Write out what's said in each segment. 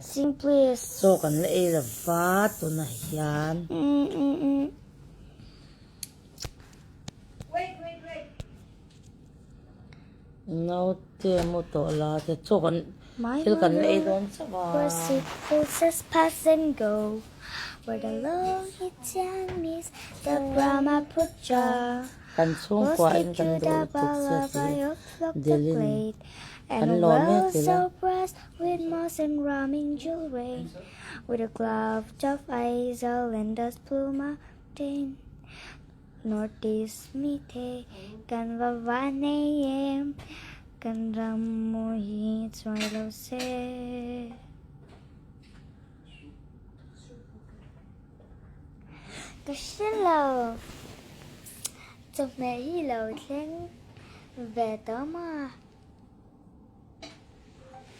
Sing please. Chaw kan la ei lova tunah hian. Naute mu tawh la te chaw kan thil kan la ei dawn chauh a. Kan chhungkua in kan duh lutuk sia ti Delin kan lawm e ti la. With moss and roaming jewelry, with a glove of Aizawl and dust pluma tin. Northeast mi te kan va va nei em, kan ram mawi hi chuai lo se. Ka hre lo, chawhmeh hi lo thleng ve tawh maw?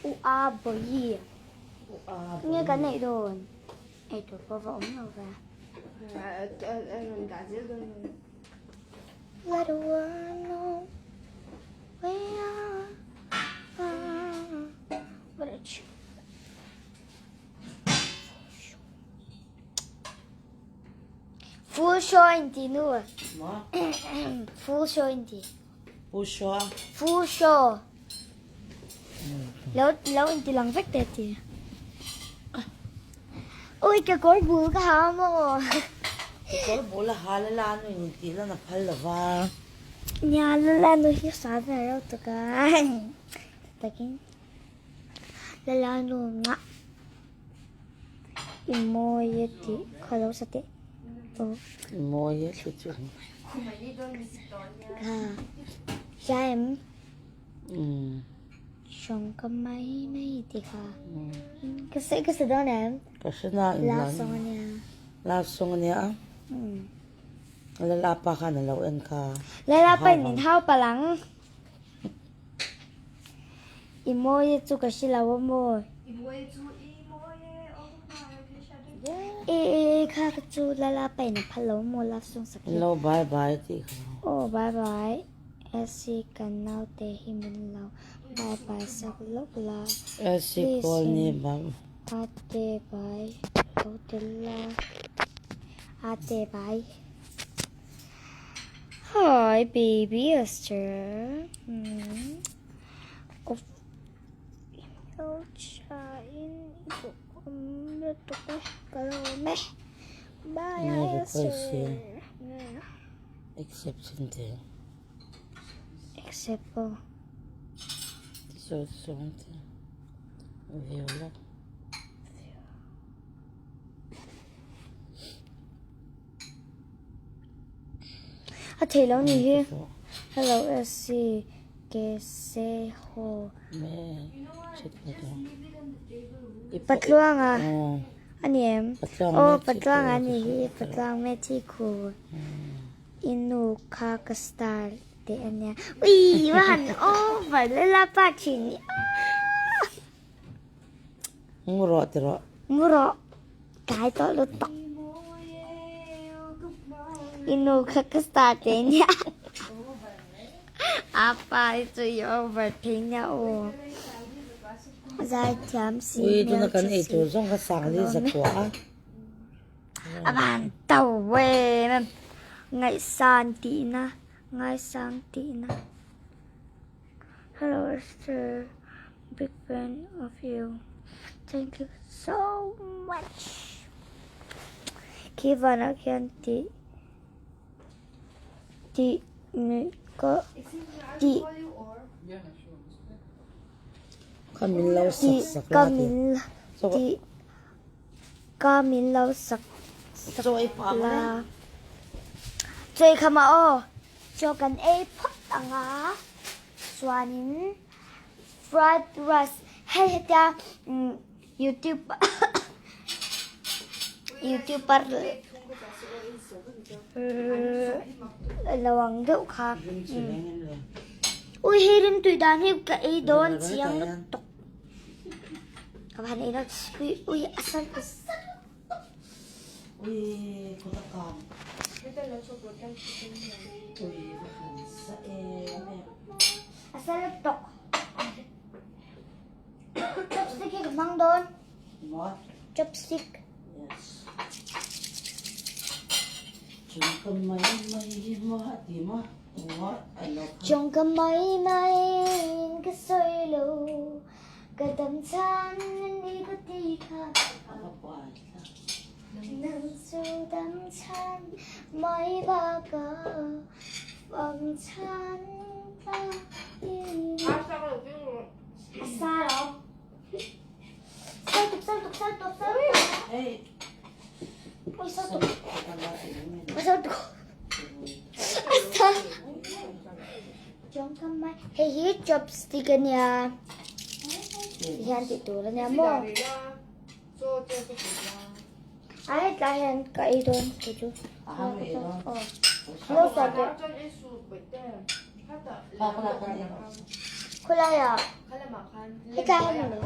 U a bawi. Nge kan neih dawn? Ei tur pawh va awm lo ve. Let the world know we are. What a Full show inti nu. Full show inti. Pu Shaw. Pu Shaw. Lo lo inti lang vek teh ti. Ui ka kawr bul ka ha maw. Ka kawr bul a ha la la nu in tih lan a phal lo va. Nia la la nu hi sa ve reuh tuk a. Takin la la nu ngah. I mawi e tih kha lo sa teh. I mawi e tih chu. Kha hria em? Hrawng ka mai mai tih kha. Ka sawi ka sa dawn em? Ka hre na in Love song a nia. Love song a nia. Lalapa khan a lo en kha. Lalapa in min hau palh ang. I mawi e chu ka hre lo a maw? I mawi e chu i mawi e aw ka hma e hria daih. E e e kha ka chu lala pa in a phal lo maw love song sak hi. Lo bye bye tih kha. Aw bye bye Elsie kan naute hi min lo bye bye sak lawk la. Elsie call ni bam. Ate bye lo tel la. Ate bye. Hi baby Esther. Hmm. Of Bye Esther. Accept sin te. Accept po. So so te. Viola. A thei lo ni hi. Hello SC ke se ho. Patluanga a ni em? Aw Patluanga a ni hi Patluang me thi khu. I nu kha ka star teh a nia. Ui va han over lela pa thin ni. Ngu rawh ti rawh. Ngu rawh. Kai tawh lutuk. I nu kha ka star te nia. Apa hi chu i over thei nia aw. Zaithiam si Ui tuna kan ei tur zawng kha Sangli zakua a. A van to em em. Ngaihsan tihna, ngaisang tihna. Hello Esther, big fan of you. Thank you so much. Khi vanah khian ti ti mi ka ti Ka min lo ti sak sak ka la ti. min ti ka min lo sak sak la. Chawi kha mah aw. Chaw kan ei phawt ang a, chuanin fried rice hei hetia youtube youtuber lo ang deuh kha ui hei rimtui dan hi ka ei dawn chiang lutuk ka van ei dawn ui ui a san a san. Ui kut a kang. Ui va han sa em em. A sa lutuk. Chopstick hi ka hmang dawn. Chopstick. Yes. Chung ka mai mai hi maw a ti maw? Engmaw a lo kha. Chung ka mai mai in ka sawi lo ka dam chhan ni ka ti kha. A va puai thlak. Nang chu dam chhan mai bakah fang chhan tlak in. A sa lo. Sal tuk sal tuk sal tuk sal tuk. Hei. Oi sal tuk. Sal tuk. A sa. Chong ka mai. Hei hi chopstick a nia. Ti hian tih tur a nia maw. A hetlai hian ka ei dawn chu chu. Lo sa teh. Khawlai ah. Hetlai hian a lo.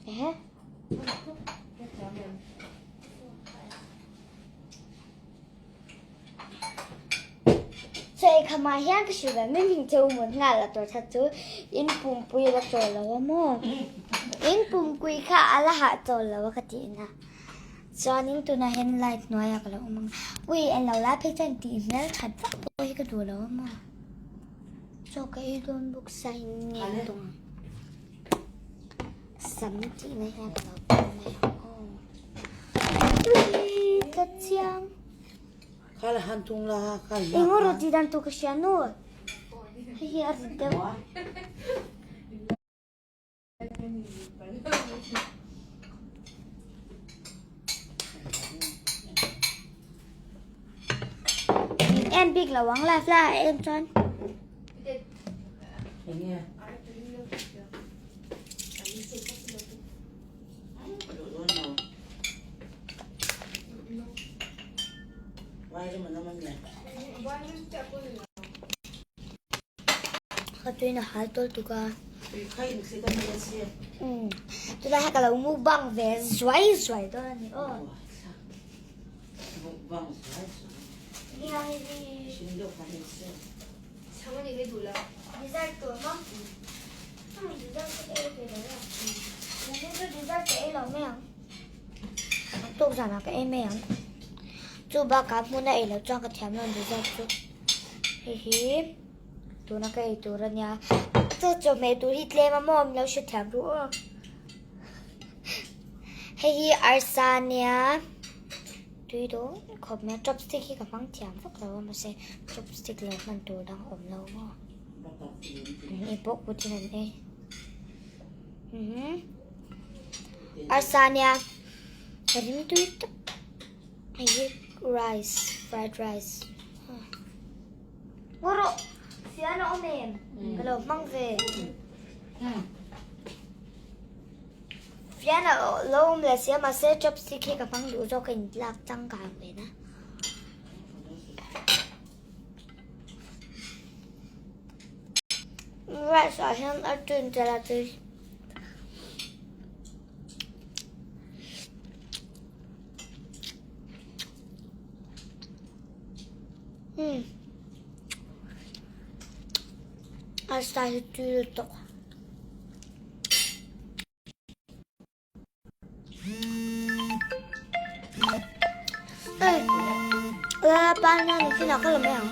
Ehe. Chaw khamah hian ka hrilh ve mai hming che u mawn nghal a tur that chu in pumpui a la chawl lo a maw in pumpui kha a la hah chawl lo a ka tih na chuanin tunah hian light hnuaiah ka lo awm ang ui en lo lai phei chuan tih hmel that vak pawh hi ka duh lo a maw chaw ka ei dawn bawk sa in nge tawng ang sam tih na hian ka lo awm mai ang aw ui ka chiang. Kha la han tung la kha la. Eng rawh tih dan tur ka hria nu. Hei hi a rit deuh. Em bik lo ang live la em chuan. Eng nge? Ka tuina hal tawl tuk a. Tunah hian ka lo mukbang ve zuai zuai dawn a ni aw. Dessert tur maw? Dessert ka ei ve lo a. Zanin chu dessert ka ei lo mai ang. Tuk zanah ka ei mai ang. Chu bakah hmun a ei loh chuan ka thiam lo dessert chu. Hei hi tuna ka ei tur a nia. Chu chawhmeh tur hi tlem a maw min lo hrethiam ru aw. Hei hi arsa a nia. Tui dawn khawp mai a. Chopstick hi ka hmang thiam vak lo a mahse chopstick lo hman tur dang a awm lo maw. Hei pawh kut in an ei. Arsa a nia. A rim tui tak. Hei hi rice fried rice. Ngaw rawh fian a awm em? Ka lo hmang ve. Fian a lo awm leh sia mahse chopstick hi ka hmang duh zawk ka inlak changkang ve na. Rice ah hian a tui tel a tui. Hmm. Arsa hi tui lutuk. Ê, la pa na ni khi nào có làm mèo?